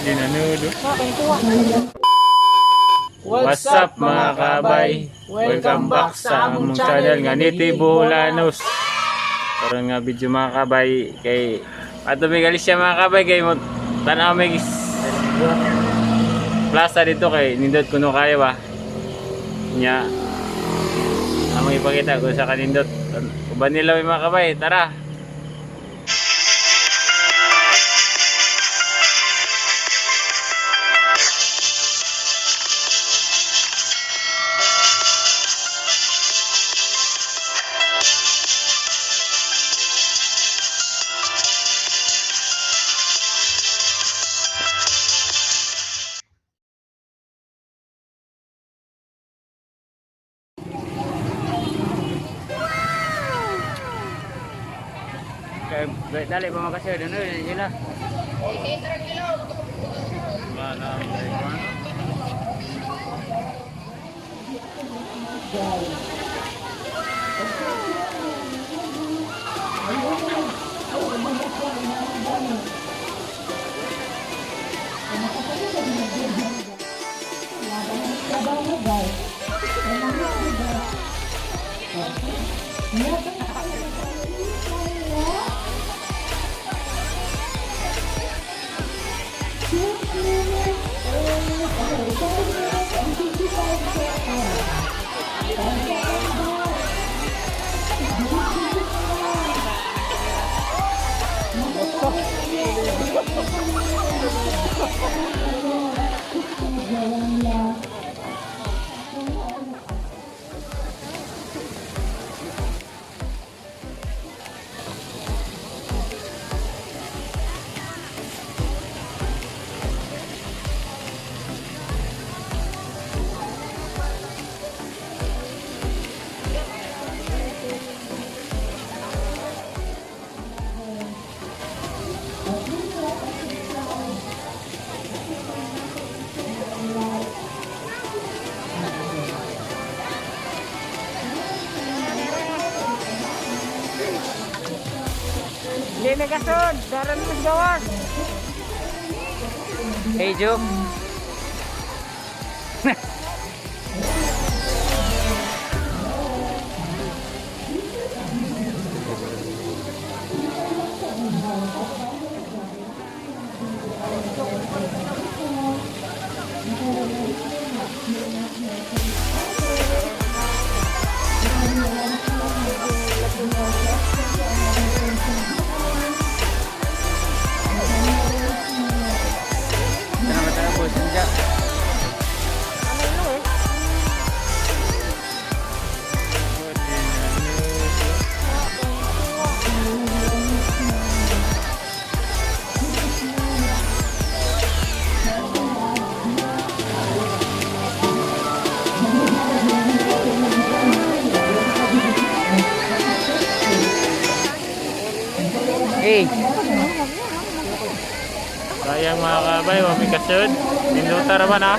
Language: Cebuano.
Dinanudo. What's up, mga kabay? Welcome back sa among channel nga Niti Boholanos. Karon nga video, mga kabay, kay ato may galis siya, mga kabay, kay mo tan-aw may plaza dito kay nindot kuno kayo ba. Nya among ipakita kung sa kanindot. Uban nila mga kabay, tara. Kay dali pa makasir dano sila. Hindi kasod, daran mo sa gawas. Hey, Joe. Tara tara po, sinja. Ano eh? Hey. Sayang, mga kabay, wami kasud. Ninduta ra man ah.